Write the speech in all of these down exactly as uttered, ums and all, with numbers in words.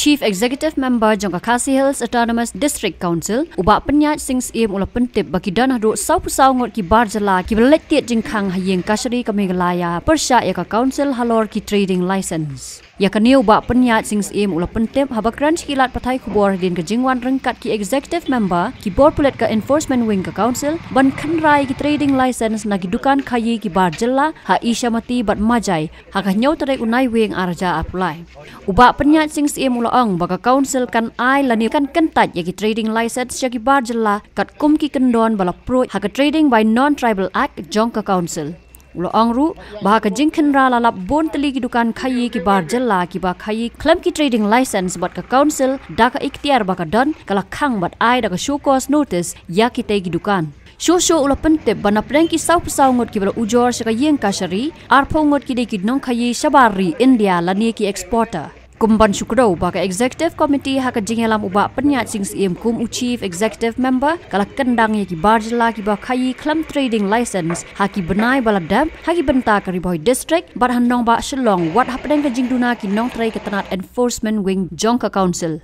Chief Executive Member jong ka Khasi Hills Autonomous District Council, u Bah Pyniaid Sing Syiem u la pyntip ba ki don haduh saw phew saw ngut ki bar jylla kiba la leit tied jingkhang ha ïing kashari ka Meghalaya pyrshah ïa ka Council halor ki trading license. Ïa kane u Bah Pyniaid Sing Syiem u la pyntip haba kren sha ki lad pathai khubor hadien ka jingwan ryngkat ki Executive Member, ki bor pulit ka Enforcement Wing ka Council ban khynra ïa ki trading license na ki dukan khaïi ki bar jylla ha Ishamati bad Majai ha ka hynñiew tarik u Naiwieng ar hajar arphew lai. U Bah Pyniaid Sing Syiem u la ong ba ka Council kan ai lane kan kyntait ïa ki trading license sha ki bar jylla katkum ki kyndon ba la pruid ha ka Trading by Non-Tribal Act jong ka Council. U la ong ruh ba ha ka jingkhynra la lap bun tylli ki dukan khaïi ki bar jylla kiba khaïi khlem ki trading license bad ka Council da ka iktiar ba ka don ka la khang bad ai da ka show cause notice ïa kitei ki dukan. Shuh shuh u la pyntip ba na pdeng ki saw phew saw ngut kiba la ujor sha ka ïing kashari, arphew ngut ki dei ki nongkhaïi shabar ri India lane ki exporter. Kum ban shu kdew ba ka Executive Committee ha ka jingïalam u Bah Pyniaid Sing Syiem kum u Chief Executive Member ka la kyndang ïa ki bar jylla kiba khaïi khlem trading license ha ki bnai ba la dep ha ki bynta ka Ri Bhoi District bad ha nongbah Shillong wat hapdeng ka jingduna ki nongtrei ka tnat Enforcement Wing jong ka Council.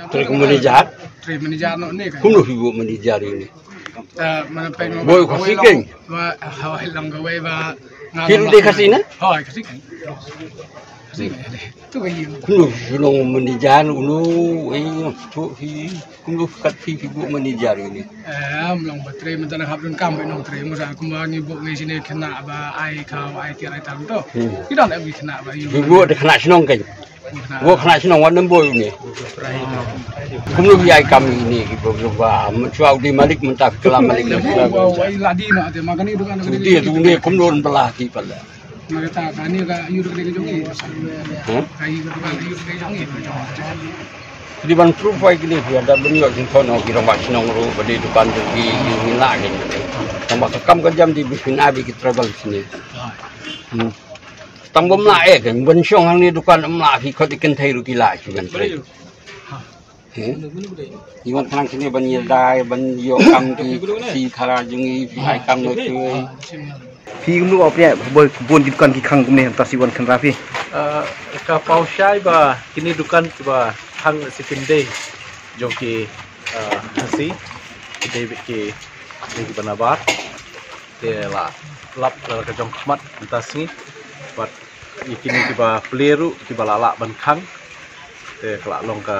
Trei kum manager. Trei manager noh ne ka. Kumno phi buh manager ïa une? Ta mana peng. Boi Khasi keng. Wa hawai long kawei ba. Ki ruh dei Khasi ne? Hawai Khasi keng. Khasi keng. Tu ka ïing. Kumno phi long manager uno, eh, tu phi, kumno kat phi phi buh manager ïa une? Eh, am long ba trei mynta na hap dun kam ba nong trei, musa kumba ngi buh ngi sini kena ba ai kha, ai tiar ai tam to. Hmm. Ki don ai kena ba ïa. Phi buh da kena shnong keng. Wo khana shnong wan nang boi une. Kumno phi ai kam ine ki program ba, mynta u dei malik mynta phi kylla malik. Wa wa ila di ma te ma kani dukan kani. Dia tu ne kumno ran bala ki pala. Ma kata kani ka yu ka dei jong i. Hah? Ka yu ka dukan yu ka dei jong i. Di ban proof ai kini phi ada bynta jingkhono ki rangbah shnong ruh ba dei dukan jong ki, ki la ki. Tang ba ka kam ka jam di bi phin ai bi ki trouble sini. Hmm. Tang bym lah eh, kan ban shong hangne dukan ym lah, phi khot i kynthei ruh ki lah, ki kynthei. He? I wan khnang kine ban ïa dai, ban ïoh kam ki si khara jong i, phi ai kam noh shuh. Phi kumno ba phi bun ki dukan ki khang kumne, hangta si wan khynra phi? Eh, ka paw shai ba kine dukan kiba khang si kynthei jong ki, eh, Khasi, ki dei bad ki, ki dei kiba nabar. Te la lap la ka jong khmat mynta sngi. Bad ïa kine kiba plie ruh kiba la lah ban khang. Te ka la long ka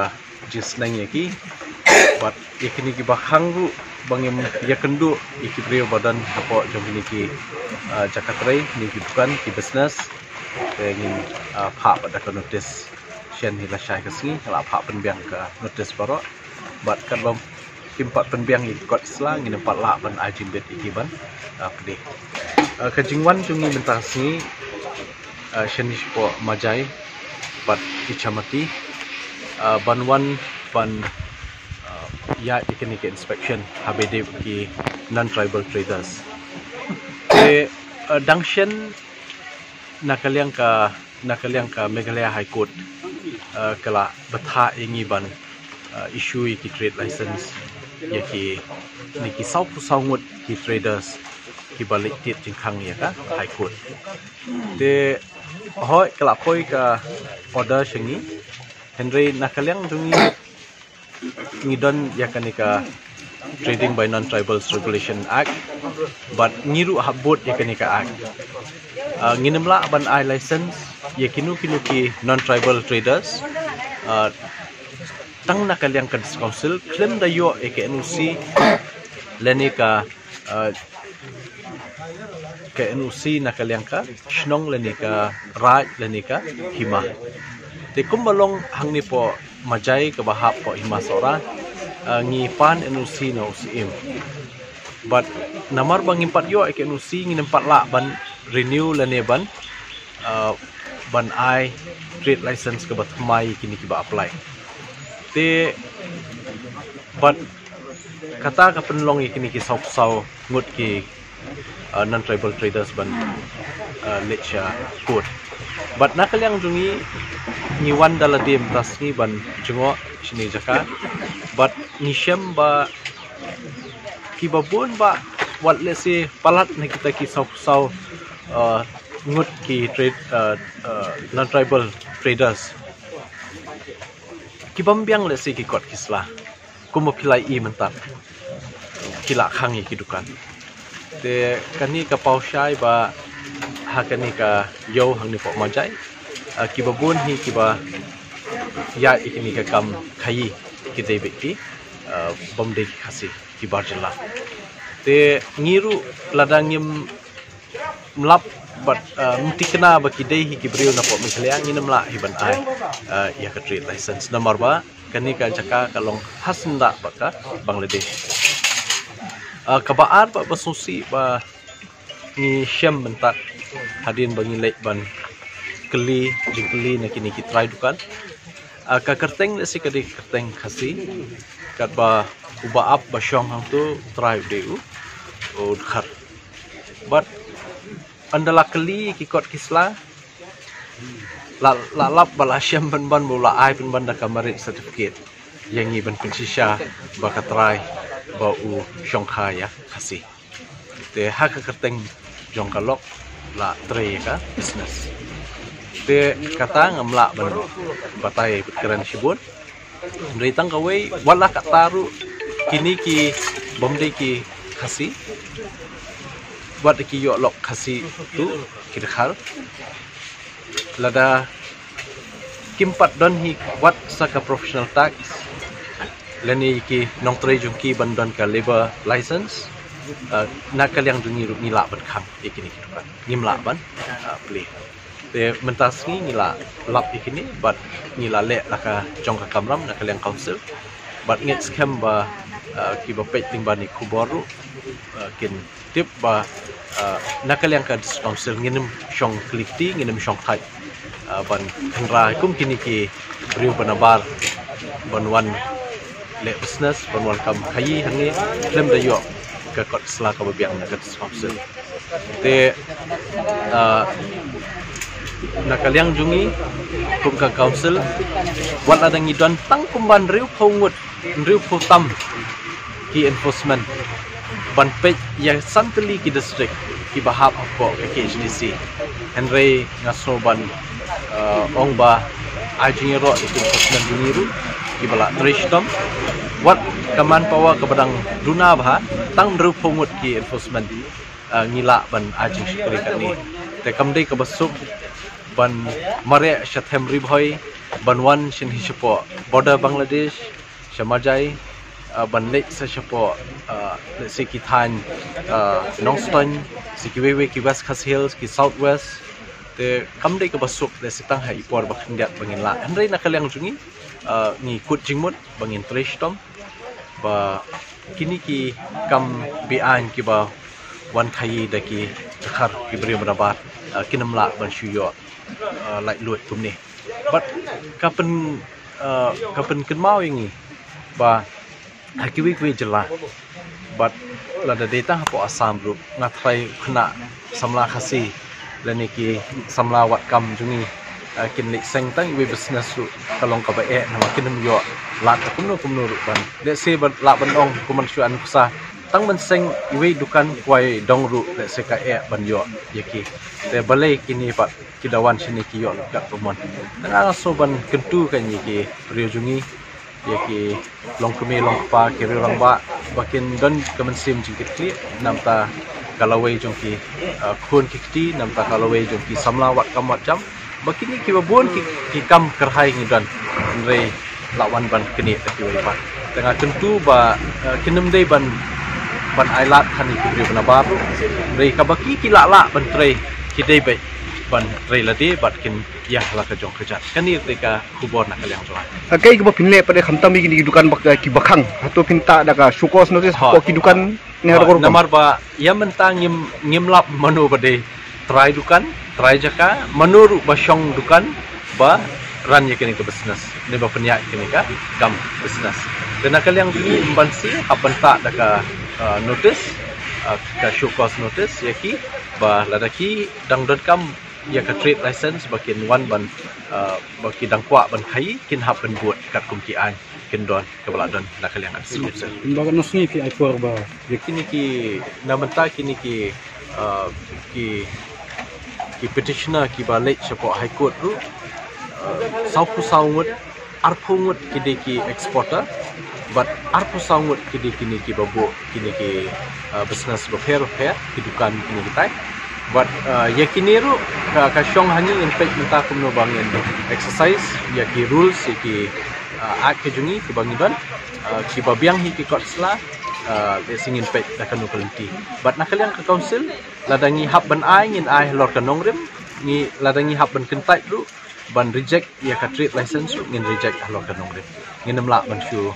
jingsneng ïa ki. Bad ïa kine kiba khang ruh ba ngim ïakynduh ïa ki briew ba don hapoh jong kine ki, ah, jaka trei, kine ki dukan, ki business. Te ngin, ah, phah pat da ka notice. Shen hi lashai ka sngi, ka la phah pynbiang ka notice baroh. Bad katba kim pat pynbiang ïa ki kot sla, ngin ym pat lah ban ai jingbit ïa ki ban, ah, pdiang. Ah, ka jingwan jong ngi mynta sngi, ah, shen hi shapoh Majai bad Ichamati, ah, ban wan ban, ah, ïa ïa kine ki inspection ha ba dei ki non-tribal traders. Te, ah, dang shen na ka liang ka, na ka liang ka Meghalaya High Court, eh, ka la bthah ïa ngi ban, eh, issue ïa ki trade license ïa kine ki saw phew saw ngut ki traders kiba leit tied jingkhang ïa ka High Court. Te hooid ka la poi ka order sha ngi, hynrei na ka liang jong ngi ngi don ïa kane ka Trading by Non-Tribals Regulation Act, bad ngi ruh hap bud ïa kane ka act. Ah, ngin ym lah ban ai license ïa kino kino ki non-tribal traders, ah, tang na ka liang ka District Council khlem da ïoh ïa ka N O C lane ka, ah, ka N O C na ka liang ka shnong lane ka raid lane ka hima. Te kumba long hangne hapoh Majai kaba hap hapoh Hima Sohra, ah, ngi pan N O C na u Syiem. Bad namar ba ngim pat ïoh ïa ka N O C ngin ym pat lah ban renew lane ban, ah, ban ai trade license kaba thymmai ïa kine kiba apply. Te bad kata ka pynlong ïa kine ki saw phew saw ngut ki, uh, non-tribal traders ban, uh, leit sha court. Bad na ka liang jong ngi, ngi wan da lade mynta sngi ban jngoh shane jaka. Bad ngi shem ba kiba bun ba wat lehse palat na kita ki saw phew saw, uh, ngut ki trade, uh, uh, non-tribal traders. Ki bym biang lehse ki kot ki sla, kumba phi la ïohi mynta, ki la khang ïa ki dukan. Te kane ka paw shai ba ha kane ka ïew hangne poh Majai, ah, kiba bun hi kiba ïaid ïa kine ki kam khaïi ki dei beit ki, ah, bym dei ki Khasi, ki bar jylla. Te ngi ruh lada ngim lap bad, ah, ngim tikna ba ki dei hi ki briew na poh Meghalaya, ngin ym lah hi ban ai, ah, ïa ka trade license namar ba kane ka jaka ka long ha syndah bad ka Bangladesh. Ah, kaba ar bad ba sngewsih ba ngi shem mynta hadien ba ngi leit ban kylli, jingkylli na kine ki trai dukan. Ah, ka kyrteng lehse ka dei ka kyrteng Khasi, katba uba ap ba shong hangto u trai u dei u, u dkhar. Bad ynda la kylli ki kot ki sla, la, la lap ba la shem pynban, ba u la ai pynban da ka marriage certificate ïa ngi ban pynshisha ba ka trai ba u shongkha ïa Khasi. Te ha ka kyrteng jong ka lok la trei ïa ka business. Te kata ngam lah ban batai bad kren shibun. Hynrei tang kawei, wat la katta ruh, kine ki bym dei ki Khasi, wat ki ïoh lok Khasi tu, ki dkhar. Lada kim pat don hi wat sa ka professional tax lane ki nongtrei jong ki ban don ka labour license, ah, na ka liang jong ngi ruh ngi lah ban khang ïa kine ki dukan, ngim lah ban, ah, plie. Te mynta sngi ngi la lap ïa kine bad ngi la leh la ka jong ka kamram na ka liang council. Bad ngeit skhem ba, ah, kiba peit lyngba kane ka khubor ruh, ah, kin tip ba, ah, na ka liang ka district council ngin ym shong kli kti, ngin ym shong thait, ah, ban kynra kum kine ki briew ba nabar ban wan leh business, ban wan kam khaïi hangne khlem da ïoh ka kot sla kaba biang na ka district council. Te, ah, na ka liang jong ngi kum ka council, wat la da ngi don tang kumba hynriewphew ngut, hynriewphew tam ki enforcement ban peit ïa san tylli ki district kiba hap hapoh ka K H A D C. Hynrei nga sngew ban, ah, ong ba ai jingïaroh ïa ki enforcement jong ngi ruh kiba la trei shitom. Wat ka manpower kaba dang duna bha, tang hynriewphew ngut ki enforcement, ah, ngi lah ban ai jingshakri kane. Te kam dei kaba suk ban mareh sha them Ri Bhoi ban wan shane shapoh border Bangladesh, sha Majai, ah, ban leit sa shapoh, ah, lehse ki thaiñ, ah, Nongstoiñ, sa kiwei kiwei ki West Khasi Hills, ki South West. Te kam dei kaba suk lehse tang ha i por ba khyndiat ba ngin lah. Hynrei na ka liang jong ngi, ah, ngi kut jingmut ba ngin trei shitom ba kine ki kam be-aiñ kiba wan khaïi da ki dkhar, ki briew ba nabar, ah, kin ym lah ban shu ïoh, ah, laitluid kumne. Bad ka pyn, ah, ka pynkynmaw ïa ngi ba ha kiwei kiwei jylla, bad lada dei tang hapoh Assam ruh, nga tharai u khynnah samla Khasi lane ki samla wad kam jong ngi, ah, kin leit seng tang iwei business ruh ka long kaba eh, namar kin ym ïoh lad kumno kumno ruh ban. Lehse ban lah ban ong kumba shu ai nuksa, tang ban seng iwei dukan kwai dong ruh lehse ka eh ban ïoh ïa ki. Te balei kine pat ki da wan shane ki ïoh lut katba mon. Te nga sngew ban kyntu kein ïa ki briew jong ngi, ïa ki longkmie longkpa, ki riew rangbah, ba kin don ka mynsiem jingkitkhlieh na bynta ka lawei jong ki, ah, khun ki kti, na bynta ka lawei jong ki samla wad kam wad jam. Ba kine kiba bun ki, ki kam kyrhai ngi don, hynrei la wan ban knieh da kiwei pat. Te nga kyntu ba, ah, kin ym dei ban, ban ailad ha kine ki briew ba nabar ruh, hynrei kaba ki, ki lah lah ban trei, ki dei beit ban trei lade bad kin ïa la ka jong ka jait. Kane te ka khubor na ka liang jong nga. Ka kaei kaba phin leh pat khamtam ïa kine ki dukan ba, kiba khang, hato phin tah da ka show cause notice hapoh ki dukan ne hato ka rukom? Namar ba ïa mynta ngim, ngim lap mano ba dei trai dukan, trai jaka, mano ruh ba shong dukan ba run ïa kane ka business ne ba pynïaid ïa kane ka kam business. Te na ka liang jong ngi ym ban shu hap ban tah da ka, uh, notice, uh, ka show cause notice ïa ki ba lada ki dang donkam ïa ka trade license ba kin wan ban, uh, ba ki dang kwah ban khaïi, kin hap ban bud katkum ki aiñ kin don kaba la don na ka liang ka district council. Ba ka nusngi phi ai por ba ïa kine ki, na bynta kine ki, uh, ki, ki petitioner kiba leit shapoh High Court ruh, uh, sawphew saw ngut arphew ngut ki dei ki exporter, bad arphew saw ngut ki dei kine kiba buh kine ki, uh, business bapher bapher, ki dukan kine kitai. Bad, uh, ïa kine ruh ka, ka shong ha ngi ngin peit mynta kumno ba ngin exercise ïa ki rules, ïa ki, uh, act ki jong ngi kiba ngi don, uh, kiba biang hi ki kot sla, uh, lehse ngin peit da kano ka lynti. Bad na ka liang ka council, lada ngi hap ban ai, ngin ai halor ka nongrim. Ngi, lada ngi hap ban kyntait ruh, ban reject ïa ka trade license ruh, ngin reject halor ka nongrim. Ngin ym lah ban shu,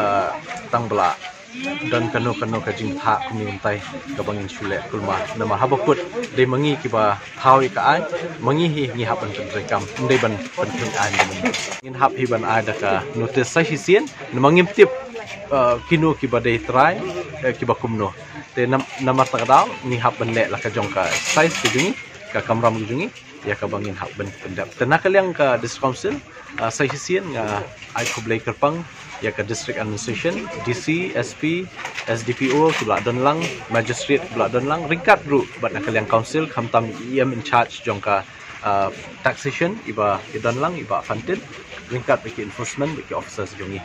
uh, tang ba la don kano kano ka jingthoh kumne kumtai kaba ngin shu leh kulmar. Namar haba kut dei ma ngi kiba thaw ïa ka aiñ, ma ngi hi ngi hap ban pyntreikam, ym dei ban pynkheiñ aiñ. Ngin hap hi ban ai da ka notice sa shisien, namar ngim tip, uh, kino kiba dei trai, uh, kiba kumno. Te nam-, namar kata ka daw ngi hap ban leh la ka jong ka exercise ka jong ngi, ka kamram ka jong ngi, ïa kaba ngin hap ban pyndep. Te na ka liang ka District Council, uh, sa shisien nga ai khublei kyrpang ïa ka District Administration, D C, S P, S D P O kiba la don lang, Magistrate kiba la don lang, ryngkat ruh bad na ka liang Council, khamtam E M in charge jong ka, uh, taxation iba i don lang, i Bah Fantin, ryngkat bad ki enforcement, bad ki officers jong ngi.